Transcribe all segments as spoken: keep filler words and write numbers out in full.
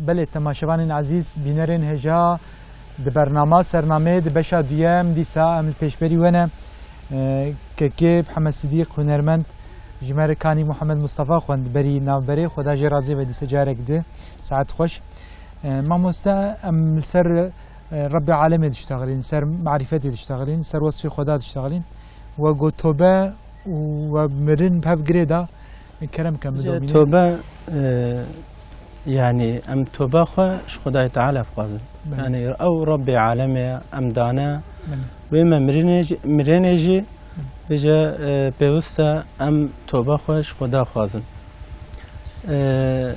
Belê, temaşevanên ezîz, bînerên hêja, di bernama Sernameyê di beşa duyem dîsa em li pêşberî we ne. E, Kekê Mihemed Sidîq, hunermend, ji me re kanî Mihemed Mistefa xwend berî navberê. Xweda jê razî be, dîsa carek di, saet xweş. E, mamoste, em li ser, e, Rebbê Alemê diştexilîn, ser marîfetê diştexilîn, ser wesfê Xweda diştexilîn. We got tobe û we mirin hev girê da. Kerem ke min Ji domîne. Tobe, e, yanî em toba xwe ji Xwedayê Teala bixwazin. Belê. Yanî ew Rebbê Alemê em dane, Belê. Wê me mirinê jî, mirinê jî Belê. Bêje, e, pêwist e em toba xwe ji Xweda xwazin. E,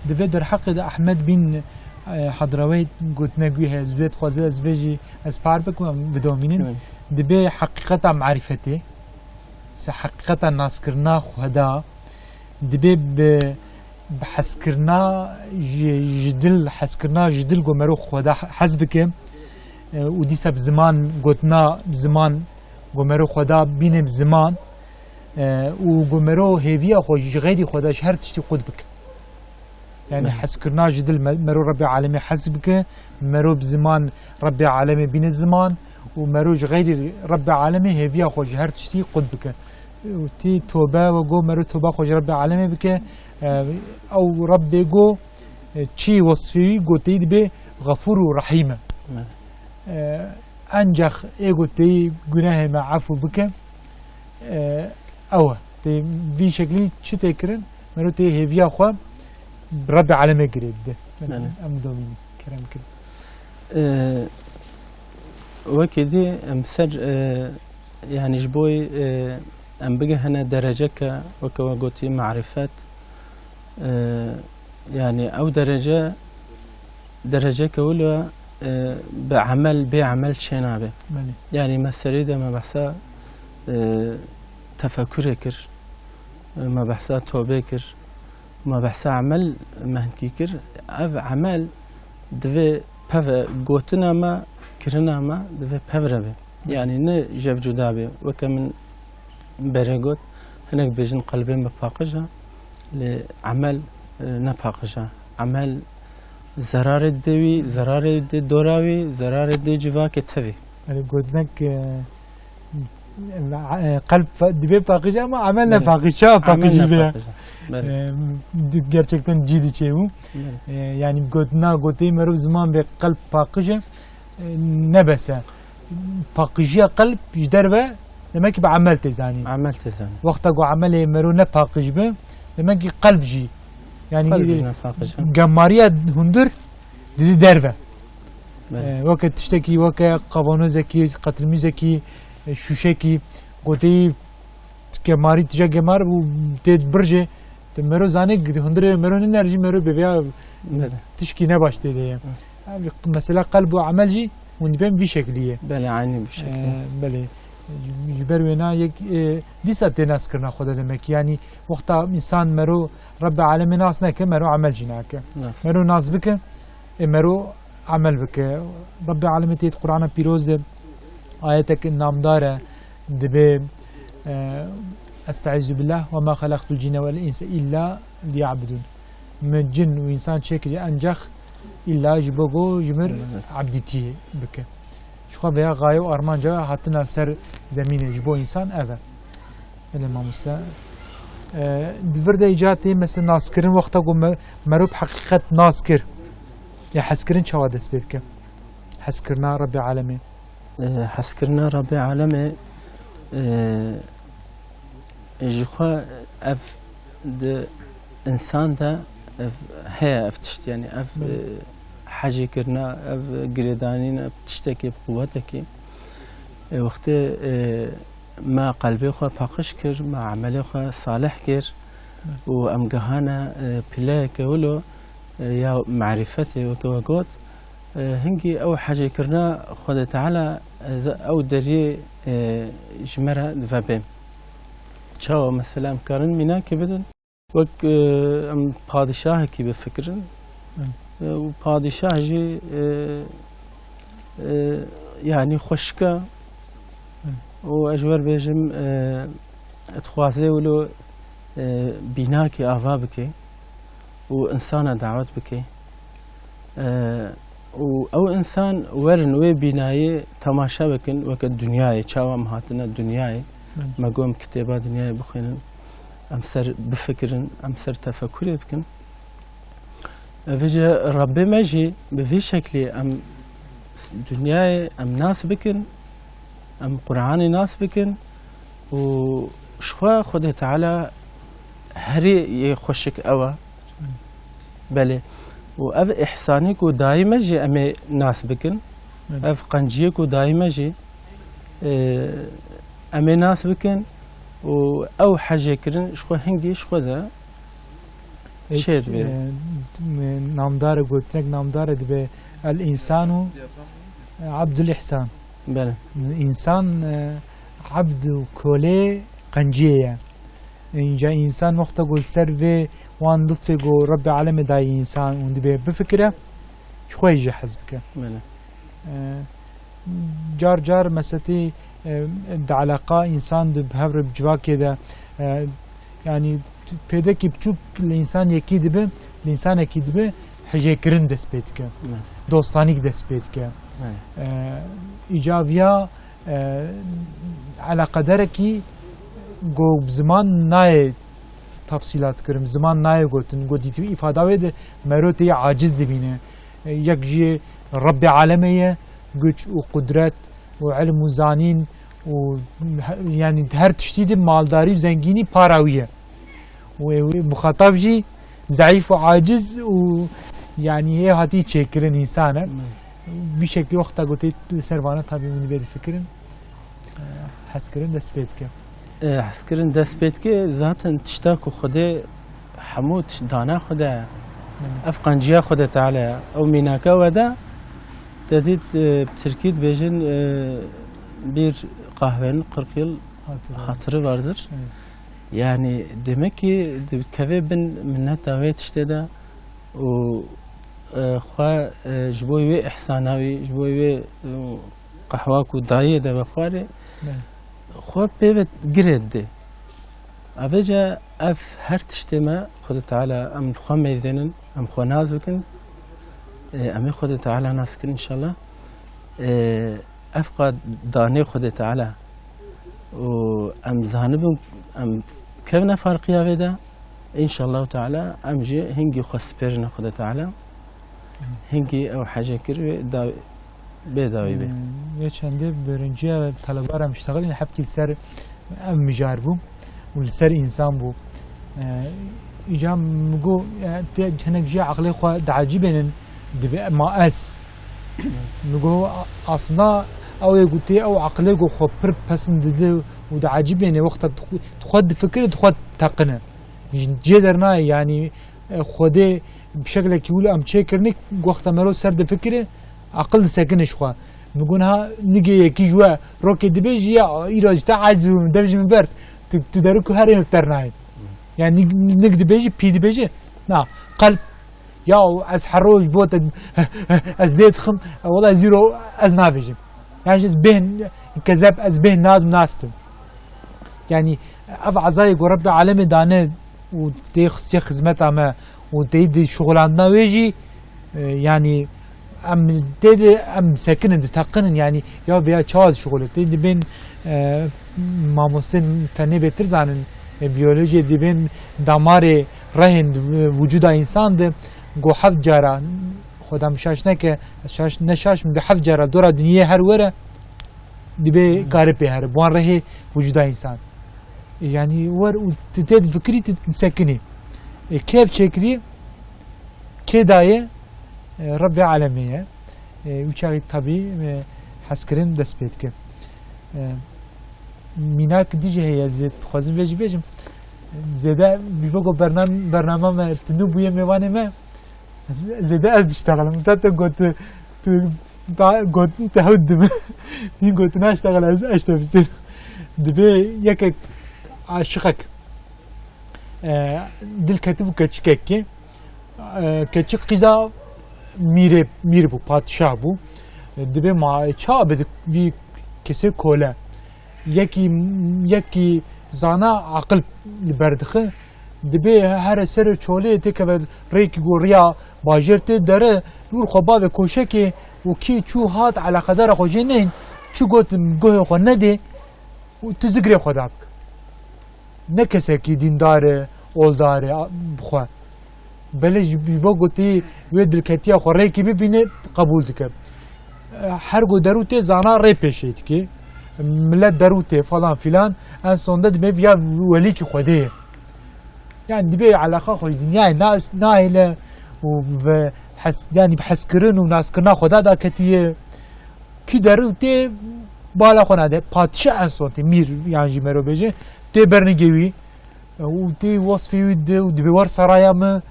Di vê derheqê de Ehmed bin, e, Hadraweyt gotinek wî heye, ez vê dixwazim, ez vê jî ez par bikim, em bidomînin. Belê. Dibê heqîqeta marîfetê, se heqîqeta naskirina Xweda, dibê bi, bi hezkirina ji, ji dil, hezkirina ji dil ku mero Xweda hez bike, e, û dîsa bi ziman gotina, bi ziman ku mero Xweda bîne bi ziman, e, û ku mero hêviya xwe ji xeyrî Xweda ji her tiştî qut bike. Yani Belê. Hezkirina ji dil me-, mero Rebbê Alemê hez bike, mero bi ziman Rebbê Alemê bîne ziman û mero ji xeyrî Rebbê Alemê hêviya xwe ji her tiştî qut bike. Û tî tobe we got mero toba xwe ji Rebbê Alemê bike, e, ew Rebbê got, e, çi wesfê wî got tê dibê Xefûr û Rehîm e. Belê. E, Encax ê got tê gunehê me efû bike, e, ew e. Tê vî şeklî çi tê kirin? Mero tê hêviya xwe bi Rebbê Alemê girê dide. Belê. Em domînin. Kerem kir. Ee, wekî dî em ser, e, yanî ji bo, e, em bigihine dereceke, weke we gotî, marîfet, e, yanî ew derece, dereceke wilo, e, bi emel, bê emel çênabe. Belê. Yanî me serî de me behsa, e, tefekurê kir, e, me behsa tobê kir, me behsa emel me hinkî kir. Ev emel divê peve gotina me, kirina me divê pevre be. Belê. Yanî ne jev cuda be. Weke min berê got, hinek bêjin qelbê me paqij e, lê emel, e, ne paqij e. Emel zerarê dide wî, zerarê dide dora wî, zerarê dide civakê tevî. Belê, gotinek, e, e, qelb pa-, dibê paqij e ama emel ne Belê. Paqij, çawa Emel paqijî ne be? Paqij e. Belê. E, di-, gerçekten cî diçê bû. Belê. E, yani gotina, gotê mero ziman ve qelb paqij e, e, ne bes e. Paqijiya qelb ji derve, demek ki bi emel tê zanîn. Emel tê zanîn. Wexta ku emelê mero ne paqij be, demek ki qelb jî, yani Qelb jî ne paqij e. Gemariya hundir didî derve. Belê. E, weke tiştekî, weke qavanozekî, qetilmîzekî, e, şûşekî, goteyî gemarî, tije gemar û tê birjê, te mero zanê, hundirê mero niner jî mero bêveya Belê. Tişkî nebaş tê de ye. Hı. Ev mesela qelb û emel jî hûn dibên vî şeklî ye. Belê, eynî bu şekilde. E, belê. Ji ber wêna yek, e, dîsa tê naskirina xwe de demek. Yani wexta însan mero Rebbê Alemê nas neke, mero emel jî nake. Nas. Mero nas bike, ê mero emel bike. Rebbê Alemê tê di Qur'ana Pîroz de ayetek namdar e, dibê, e, Estaizu billah, "Ve ma xelaqtul cinne vel inse illa liya'budun." Min cin û însan çêkiriye encax îlla ji bo ku ji mir Evet. Ebdîtî bike. Ji xwe vêya gaye û armanca hatina li ser zemînê ji bo însan ev e. Belê mamoste. E, di vir de îca tê mesela naskirin wexta ku me-, mero bi heqîqet nas kir. Ya hezkirin çawa dest pê bike? Hezkirina Rebbê Alemê. E, hezkirina Rebbê Alemê, e, ji xwe ev di însan de ev heye, ev tişt, yani ev, Belê. E, hecê kirina, ev girêdanîna tiştekê bi quwetekê. E, wextê, e, me qelbê xwe paqij kir, me emelê xwe salih kir Belê. Û em gihane, e, pileyeke wilo, e, ya marîfetê weke we got, e, hingî ew hecêkirina Xwedê Teala, e, ew deriyê, e, ji me re dive bên. Çawa mesela em karin mînakê bidin? Wek, e, em padîşahekî bifikirin. Hı. E, û padîşah jî, e, e, yanî xweşik e. Hı. Û ez ji we re bêjim, e, dixwaze wilo, e, bînakê ava bike. û insana dawet bike. E, û ew insan werin wê bînayê temaşe bikin, weke dinyayê, çawa em hatine dinyayê, Belê. Me got em kitêba dinyayê bixwînin, em ser bifikirin, em ser tefekurê bikin. E, vêce Rebbê me jî bi vî şeklî em dinyayê em nas bikin, em Qur'anê nas bikin û ji xwe Xwedê Teala herî yê xweşik ew e. Belê. Û ev îhsanî ku dayî me jî em ê nas bikin. Belê. Ev qenciyê ku dayî me jî, e, em ê nas bikin û ew hejê kirin ji xwe hingî ji xwe de Peki, çê dibe. E, namdar e, gotinek namdar e dibe El-însanu Abdul Îhsan. Belê. Însan, e, abd û kolê qenciyê ye. Înca însan wexta ku li ser vê wan lutfê ku Rebbê alemê dayî însan û dibê bifikire, ji xwe jî hez bike. Belê. E, car car mesetî, e, di eleqa însan di bi hev re bi civakê de, e, yanî fêdekî biçûk li însan yekî dibe, li însanekî dibe hijêkirin dest pê dike. Ne. Dostanîk dest pê dike. Ne. E, îcaviya, e, eleqederekî ku bi ziman nayê tafsîlat kirin, bi ziman nayê gotin, ku dîtî îfada wê de mero tê aciz dibîne. E, yek jî Rebbê alemê ye, güç û qudret û ilm û zanîn û he-, yanî her tiştî de maldarî û zengînî para wî ye. Û ê wê muxatab jî zeîf û aciz û yanî hê hatî çêkirin însan e. Hmm. Bî şeklî wexta ku tê li ser vana tabî min dibê difikirin, e, hezkirin dest pê dike. E, hezkirin dest pê dike, zaten tişta ku Xwedê hemû tişt dana Xwedê ye. Hmm. Ev qenciya Xwedê Teala ye. Ew mînaka we de te dît, e, bi tirkî dibêjin, e, bir kahvenin kırk yıl hatırı vardır. Hatırı vardır. Evet. Yani demek ki dikeve bin minneta wê tiştê de û, e, xwe, e, ji bo wê ihsana wî, ji bo wê, e, qehwa ku dayê de vexwarê, Evet. xwe pê ve girê didê. Avêca ev her tiştê me Xwedê Teala em li xwe mêzênin, em xwe nas bikin. E, em ê Xwedê Teala nas bikin înşallah. E, ev qad danê Xwedê Teala û em zanibin, em kevne farqiya vê de, înşallah Teala em jî hingî xwe spêrine Xwedê Teala. Hingî ew hece kir wê da-, bê dawî bê. Ee, Yê çendê birinciya telebara miştexilîn hepkî li ser ev mijar bû û li ser însan bû. Ee, îca min got, e, tê hinek jî aqilê xwe diecibênin, dibe ma ez. Min got, a-, aslında ew ê gotê ew aqilê ku xwe pir pesindidi û diecibêne wexta dixwe, dixwe difikire, dixwe teqine. Ji cê dernayê, yanî, e, Xwedê bi şeklekî wilo em çêkirinê, wexta mero ser difikire, aqil disekine ji xwe. Min got, niha nigê yekî ji we rokê dibêjî, ya, îro ji te aciz bûm, dev ji min bert. Tu, tu derik û herê min bi ter nayê. Yani nig, nig dibêjî, pî dibêjî, na, qelb, ya, ez her roj bo te, ez lê dixim, wela ez îro ez nabêjim. Yani ez bêhn, kezeb, ez bêhn nadim nastim. Yani ev ezayê ku Rebbê alemê dane û tê xistiye xizmeta me û tê di şixulandina wê jî, e, yani em tê de em sekinin, diteqinin, yani ya vêya çawa dişixule. Tê dibên, e, mamostên fenê bêtir zanin, e, biyolojiyê dibên damarê rehên di vücuda însan de go heft cara, Xweda min şaş neke, ez şaş, ne şaş min, bi heft cara dora dinyê her were, dibê Hmm. kare pê here, bi wan rehê vücuda însan. E, yani wer û tu tê difikirî, tu disekinî. E, kê ev çêkirî? Kê daye? E, Rebbê alemê ye. E, wî çaxî tabî, e, hezkirin dest pê dike. E, mînak dî jî heye, ez dixwazim vê jî bêjim. Zêde bîbe ku bernam-, bernama me tundû bûye mêvanê me. Ez, zêde ez diştexelim. Zaten got, tu, tu ba-, gotin te hewt dime. Hîn gotin naştexel, ez eşte bisêr. Dibê yekek aşiqek, e, dil ketibû keçikekê. E, keçik qîza mîrê, mîr bû, padişah bû. E, dibê ma, e, ça bidik vî kesê kole. Yekî, yekî zana aqil li ber dixe. Dibê here serê çolê têkeve rêkî ku riya bajêr tê dere, wir xwe bavê koşekê û kî çû hat eleqedara xwe jê neyn, çi got guhê xwe nedê û tu zikrê xwe da bike. Ne kesekî dîndar e, oldar e, a, bi xwe. Belê ji, ji bo ku tê wê dilketiya xwe rêkî bibîne, qebûl dike. Her ku derû tê zana rê pêşê dike. Milet derû tê falan filan, en sonde dibê viya welîkî Xwedê ye. Yani dibê eleqa xwe ji dinyayê nas, nahêle û ve hes, yani bi hezkirin û naskirina Xweda da ketiye. Kî derû tê bala xwe nade. Padişa en son tê, mîr yan jî mero bêje, tê bernigê wî û tê wasfê wî di û dibê wer saraya min.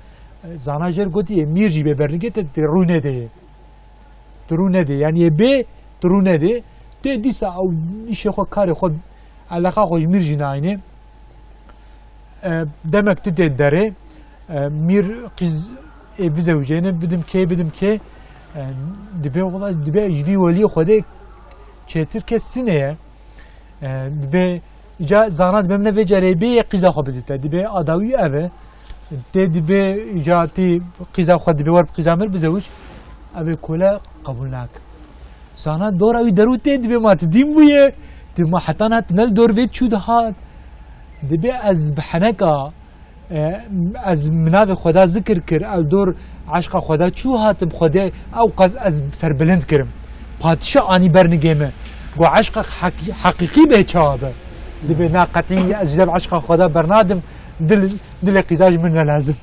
Zana jêr gotiye, mîr jî bê bernigê te tê rûnedê ye. Tu rûnedê. Yani yê bê tu rûnedê. Tê dîsa ew îşê xwe, karê xwe, eleqa xwe ji mîr jî nayînê. E, demek tu tê derê, e, mîr qîz ê bizewicêne, bidim kê, bidim kê, e, dibê wela, dibê ji vî weliyê Xwedê çêtir kes sinê ye. E, dibê ca zana dibê min vê carê bê yê qîza xwe bidite. Dibê adawî ev e. Tê dibê ca tî qîza xwe dibê wer bi qîza mir bizewic. Ev ê kole qebûl nake. Zana dora wî derû tê dibê ma ti dîn bûye. Dibê ma heta niha tu ne li dor vê çû dihat. Dibê ez bi heneka, e, ez min navê Xweda zikir kir, el dor eşqa Xweda çû hatim Xwedê ew qas ez serbilind kirim. Padişa anî bernigê min. Got eşqa heq-, heqîqî bê çawa be. Dibê na qetî ez ji dev eşqa Xweda bernadim, dil, dilê qîza ji min ne lazim.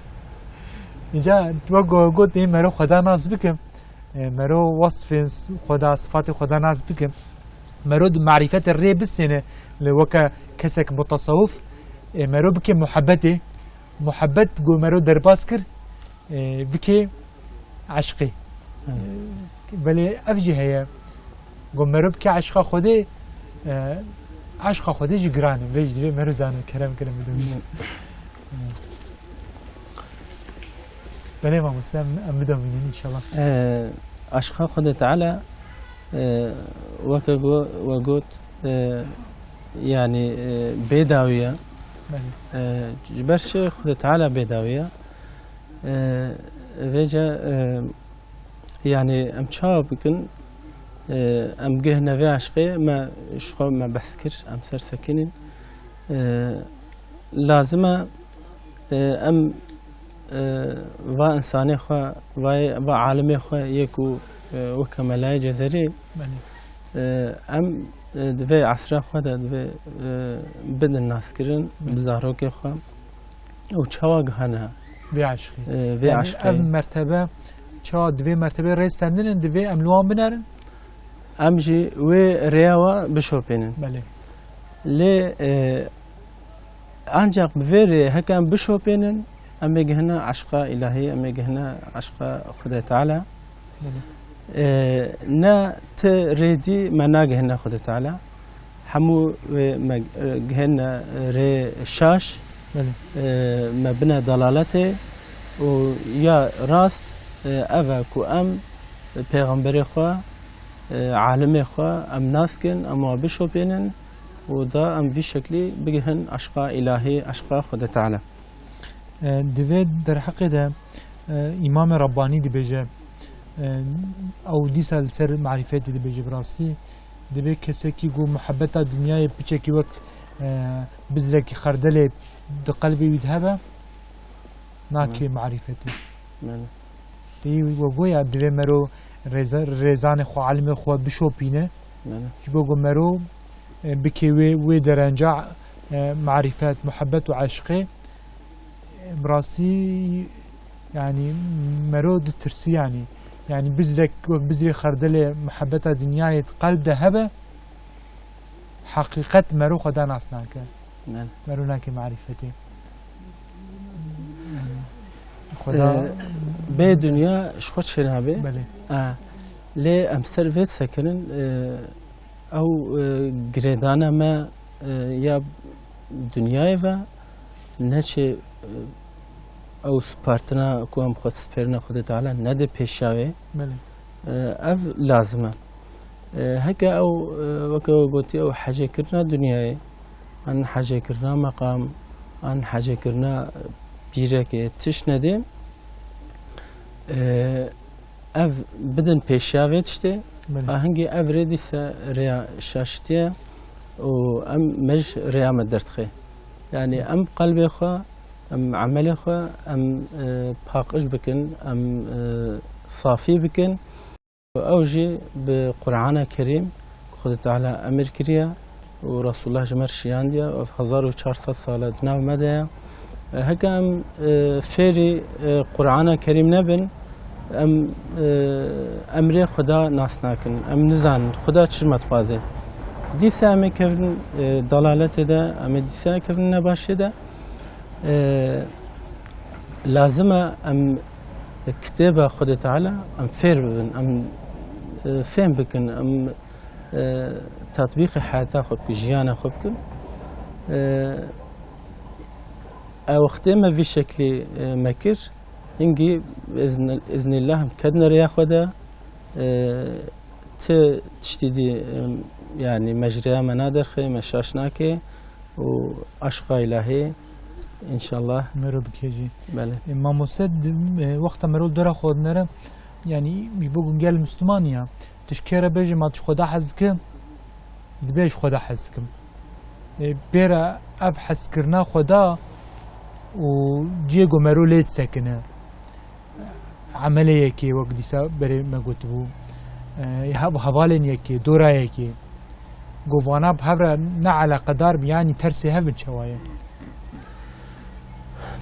Îca wek got ê mero Xweda nas bikim. E, mero wasfên s-, Xweda, sifatê Xweda nas bike. Mero di marîfetê rê bisêne, lê weke kesek mutasawif, e, mero bike muhebbetê. Muhebbet go mero derbas kir, e, bike eşqê. Evet. E, belê ev jî heye. Go mero bike eşqa Xwedê, e, eşqa Xwedê jî giran e. Vê jî divê mero zane kerem kirin bidin. Evet. Belê mamoste, em, em bidomînin înşallah. Ee, aşqa Xwedê Teala, e, weke go-, we got, e, yani, e, bêdawî ye. Belê. E, ji ber çi Xwedê Teala bêdawî ye? E, vêce, e, yani em çawa bikin? E, em gihne vê aşqê, me ji xwe me behs kir, em ser sekinîn. E, lazim e, e, em, e, va însanê xwe, va, va alimê xwe yê ku, e, weke Melayê Cezerî, Belê. e, em, e, di vê esra xwe de divê, e, bidin naskirin, Belê. bi zarokê xwe. Û çawa gihane Vê eşqî. e, vê Yani eşqê? ev mertebe, çawa di vê mertebê rê sendinin, divê em li wan binerin? Em jî wê rêya we bişopînin. Belê. Lê, e, ancak bi vê rê heke em bişopînin, em ê gihine eşqa îlahî, em ê gihine eşqa Xwedê Teala. Belê. E, ne ti rê dî me nagihine Xwedê Teala. Hemû wê me, e, gihine rê şaş, Belê. e, me bine dalaletê û ya rast, e, ev e ku em pêxemberê xwe, e, alimê xwe em naskin, em wa bişopînin û da em vî şeklî bigihin eşqa îlahî, eşqa Xwedê Teala. E, di vê derheqê de, e, Îmamê Rebbanî dibêje, e, ew dîsa li ser marîfetê dibêje, bi rastî, dibê kesekî ku muhebeta dinyayê piçekî wek, e, bizrekî xerdelê di qelbê wî de hebe, nake Hı. marîfetê. Belê. Tê we goya divê mero rêza-, rêzanê xwe, elimê xwe bişopîne. Belê. Ji bo ku mero, e, bike wê, wê derenca, e, marîfet, muhebet û eşqê. E, bi rastî, yani, mero ditirsî, yani. Yani, bizrek, wek bizrê xerdelê muhebeta dinyayê di qelb de hebe, heqîqet mero Xweda nas nake. Belê. Mero nake marîfetê. Xweda Ee, bê dinya ji xwe çênabe. Belê. Ee, lê em ser vê disekinin, ee, ew, ee, girêdana me, ee, ya dinyayê ve neçe, ee, ew spartina ku em xwe dispêrine Xwedê Teala nede pêşa wê. Belê. Ee, ev lazim e. Ee, heke ew, ee, weke we gotî, ew hecêkirina dinyayê, an hecêkirina meqam, an hecêkirina pîrekê tişt nedê, e, ev bidin pêşiya vê tiştê, Belê. a hingî ev rê dîse rêya şaştiye û em me ji rêya me derdixe. Yanî em qelbê xwe, em emelê xwe, em, e, paqij bikin, em, e, safî bikin. Ew jî bi Qur'ana Kerîm ku Xwedê Teala emir kiriye û Resulullah ji me re şiyandiye, ev hezar û çar sed sal e di nav me de ye. E, heke em, e, fêrî, e, Qur'ana Kerîm nebin, em, e, emrê Xweda nas nakin. Em nizanin Xweda çi ji me dixwaze. Dîsa em ê kevin, e, dalaletê de, em ê dîsa kevin nebaşê de. E, lazim e em kitêba Xwedê Teala em fêr bibin, em, e, fêm bikin, em, e, tatbîqê heyata xwe bikin, jiyana xwe bikin. E, ew wextê me vî şeklî, e, me kir, hingî izn-, iznîllah em ketine rêya xwe de, e, ti tiştî dî, e, yanî me ji rêya me naderxe, me şaş nake û aşqa îlahî, înşallah. Mero bikê jî. Belê. E, mamoste, di, e, wexta mero li dora xwe dinere, yanî ji bo ku gel Misliman ya, tu ji kê re bêjî, ma tu ji Xweda hez dikî, dibê ji Xweda hez dikim. E, pê re ev hezkirina Xweda û cihê ku mero lê disekine. Emelê yekê, wek dîsa berê me gotibû, e, hev-, hevalên yekê, dora yekê. Govana bi hev re ne eleqedar bi, yanî tersê hev in çawa ye?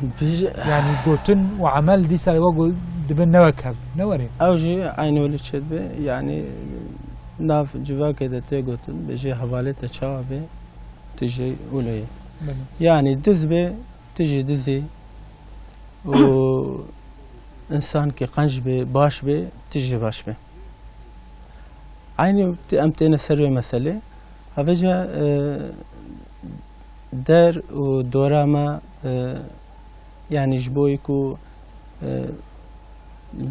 Bi ji- Yanî gotin û emel dîsa wek go-, dibin ne wek hev, ne werê? Ew jî eynî welî çêdibe, yanî nav civakê de tê gotin, bi jê hevalê te çawa bê, tu jî wilo yê. Belê. Yanî diz bê, tu jî dizî. Û însan ki qenc bê, baş bê, tu jî baş bê. Eynî ti-, em têne ser wê meselê. Hevêca, e, der û dora me, e, yanî ji bo ku, e,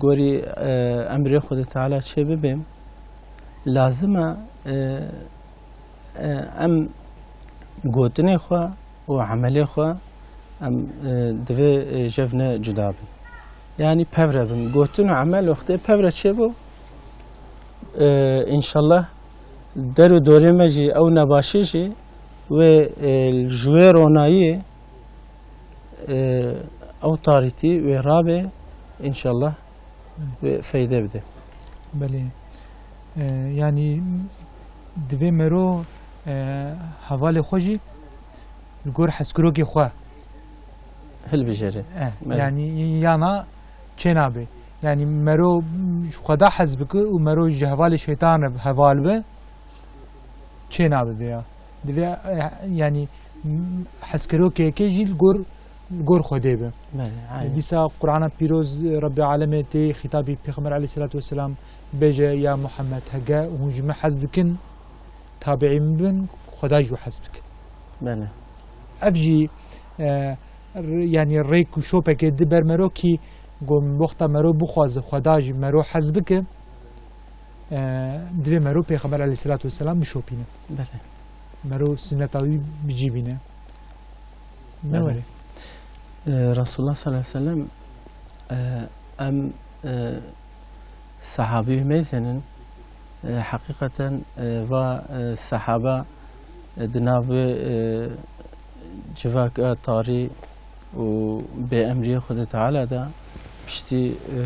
gorî, e, emrê Xwedê Teala çê bibêm, lazim e, e, e, em gotinê xwe û emelê xwe em, e, divê, e, ji hev ne cuda bin. Yanî pevre bin. Gotin û emel wextê pevre çêbû, e, înşallah der û dorê me jî ew nebaşî jî wê, e, ji wê ronayiyê, e, ew tarîtî wê rabe, înşallah wê feyde bide. Belê. E, yanî divê mero, e, hevalê xwe jî li gor hezkirokê xwe hilbijêre. E, Belê. Yanî yana çênabe. Yanî mero ji Xweda hez bike û mero ji hevalê şeytan re heval be, çênabe vêya. Divê, e, yanî, m-, hezkirokê yekê jî li gor, li gor Xwedê be. Belê, aynen. Dîsa Qur'ana Pîroz, Rebbê Alemê tê xîtabî Pêxember aleyhisselatu vesselam bêje, "Ya Muhammed, hege hûn ji min hez dikin, tabiî min bin, Xweda ji we hez bike." Belê. Ev jî, e, r-, yanî rêk û şopekê di ber mero kî, go wexta mero bixwaze Xweda ji mero hez bike, e, divê mero Pêxember aleyhisselatu vesselam bişopîne. Belê. Mero sunneta wî bi cî bîne. Ne Belê. Were? E, Resulullah sallallahu aleyhi ve sellem, e, em, e, sahabî mêzênin, e, heqîqeten, e, va, e, sahaba, e, di nav, e, civaka tarî û bê emriyê Xwedê Teala de piştî, e,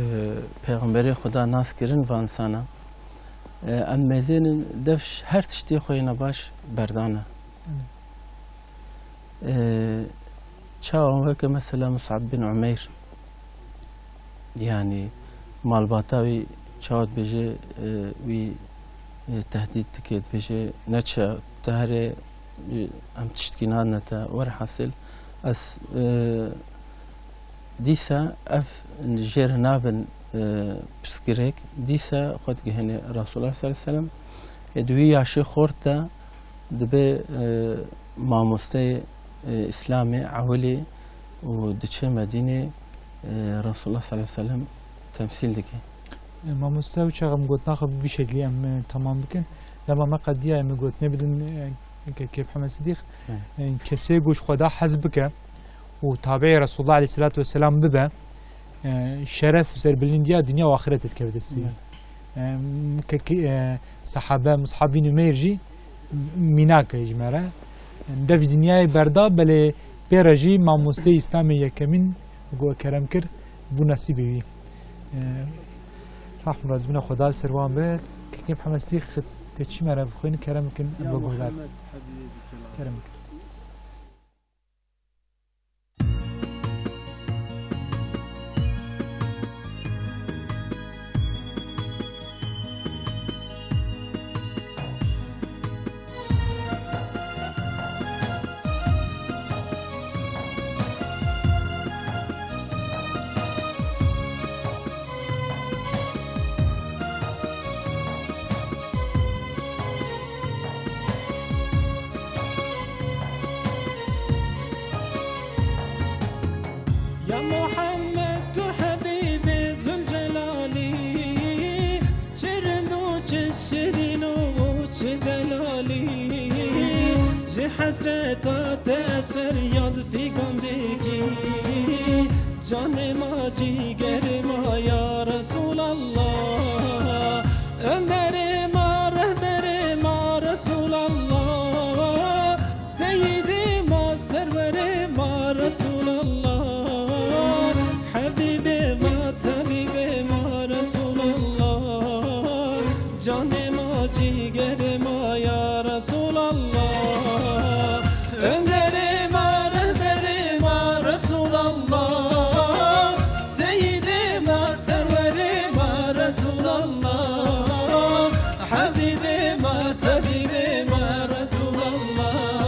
Pêxemberê Xweda nas kirin van sana. E, em mêzênin dev ş-, her tiştê xwe yê nebaş berdane. Hı. E, çawa weke mesela Mus'ab bin Umeyr, yanî malbata wî çawa dibêje, e, wî, e, tehdît dike, dibêje, "Neçe, te here, e, em tiştkî nadine te." Werhasil, ez, e, dîsa ev jê re nabin, e, pirsgirêk, dîsa xwe digihêne Resulullah sallallahu aleyhi ve sellem. E, di wî yaşê xort de dibe, e, mamosteyê, e, Îslamê ewilî û diçe Medînê, e, Resulullah sallallahu aleyhi ve sellem temsîl dike. E, mamoste, ew çax em gotina xwe bi vî şeklî em, e, temam bikin. Dema me qediya em ê gotinê bidin, e, ke-, Kêf Hemed Sidîq. Hı. E, kesê ku ji Xweda hez bike û tabiî Resulullah aleyhisselatu vesselam bibe, e, şeref û serbilindiya dinya û axirete dikeve destê wî. Evet. E, ke-, ke-, e, sahabe Mus'ab bin Umeyr jî mînak e ji me re. Dev ji dinyayê berda, belê pê re jî mamosteyê Îslamê yekemîn ku kerem kir, bû nesîbê wî. E, Rahmet û razîbûna Xweda li ser wan be. Kekê Mihemed Sidîq, tê çi me re bixwînin, kerem bikin, em Ya bê guhdar. Muhammed, Habibê Zülcelal. Kerem bikin. Ya Muhammed, tu Habibê Zülcelalî, çi rind û çi şirîn û çi delalî. Ji hesreta te ez feryad figan dikî. Canê ma, cîgerê ma ya Resulallah. Önderê ma, rehberê ma Resulallah. Seyidê ma, serwerê ma Resulallah. Habibê ma, tabîbê ma Resulallah. Canê ma, cîgerê ma ya Resulallah. Önderê ma, rehberê ma Resulallah. Seyidê ma, serwerê ma Resulallah. Habibê ma, tabîbê ma Resulallah.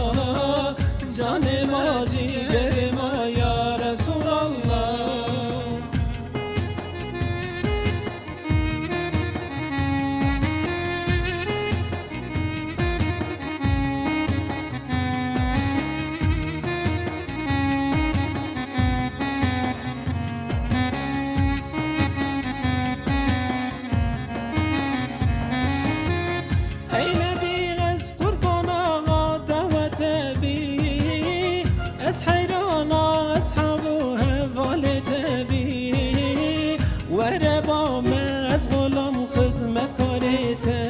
Canê ma, cîgerê ma ya Resulallah. Ey Nebî, ez qurbana dawete bî, ez heyrana eshab û hevalê te bî. Were ba me, ez xulam xizmetkarê te.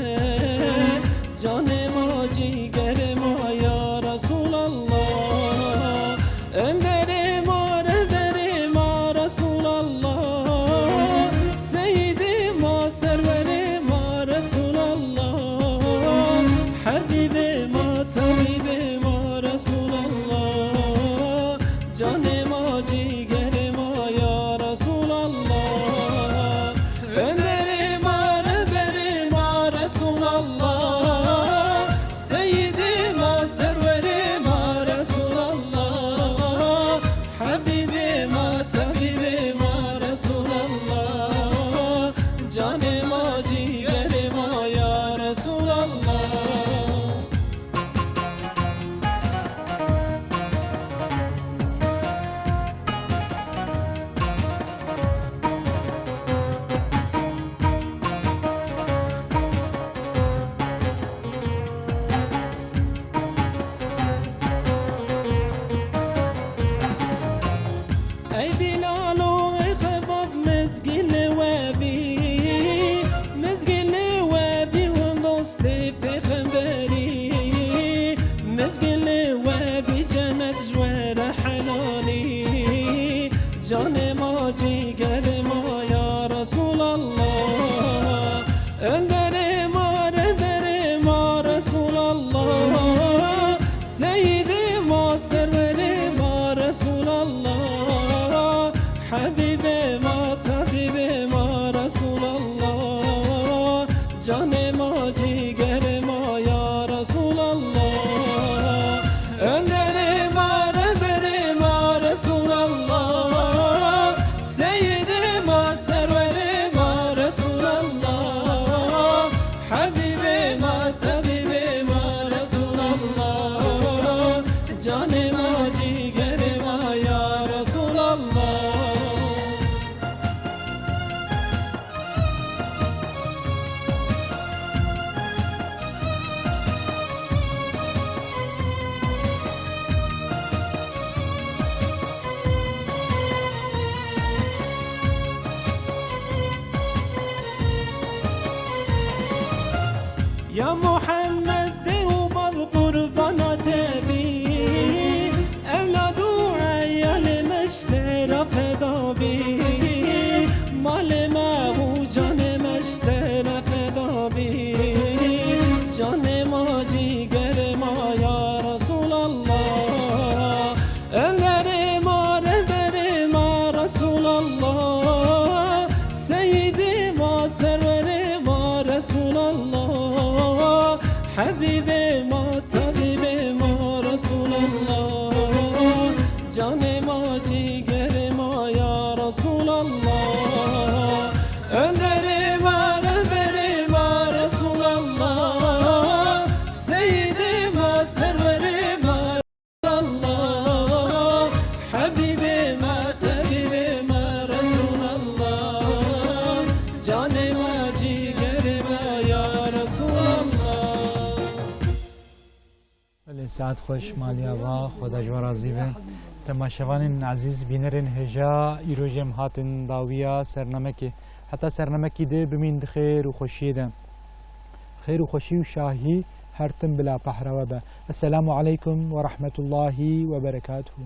Canê ma, cîgerê ma ya Resulallah. Önderê ma, rehberê ma Resulallah. Seyidê ma, serwerê ma Resulallah. Habibê ma, tabîbê ma Resulallah. Canê ma, cîgerê ma ya Resulallah. Önderê ma, rehberê ma Resulallah. Seyidê ma, serwerê ma Resulallah. Habibê ma, tabîbê ma Resulallah. Canê ma, cîgerê ma ya Resulallah. Ey Bilalo, ey Xebab, mizgîn li we bî, mizgîn li we bî, hûn dostê pêxemberî, mizgîn li we bî, cenet ji we re helalî. Canê ma, cîgerê ma ya Resulallah. Önderê ma, rehberê ma Resulallah. Seyidê ma, serwerê ma Resulallah. Habibê ma, tabîbê ma Resulallah. Canê ma, cîgerê ma ya Resulallah. Önderê ma, rehberê ma Resulallah. Seyidê ma, serwerê ma Resulallah. Ya Muhammed, dê û bav qurbana te bî, ewlad û eyalê me ji te re feda bî. Malê me û canê me ji te re feda bî. Canê ma, cîgerê ma ya Resûlallah. Önderê ma, rehberê ma Resûlallah. Seyîdê ma, serwerê ma Resûlallah. Hebîbê ma, tebîbê ma Resûlallah. Canê ma, cîgerê ma ya Resûlallah. Önderê ma, rehberê ma Resûlallah. Seyîdê ma, serwerê ma Resûlallah. Hebîbê ma, tebîbê ma Resûlallah. Canê ma, cîgerê ma ya Resûlallah. Belê, saet xweş, maliya va, Xweda ji we razî be. Temaşevanên ezîz, bînerên hêja, îro jî em hatin dawiya sernamekê. Heta sernamekî dê bimîn di xêr û xweşiyê de. Xêr û xweşî û şahî her tim bila pehra we be. Esselamu aleykum ve rahmetullahi ve berekatuhu.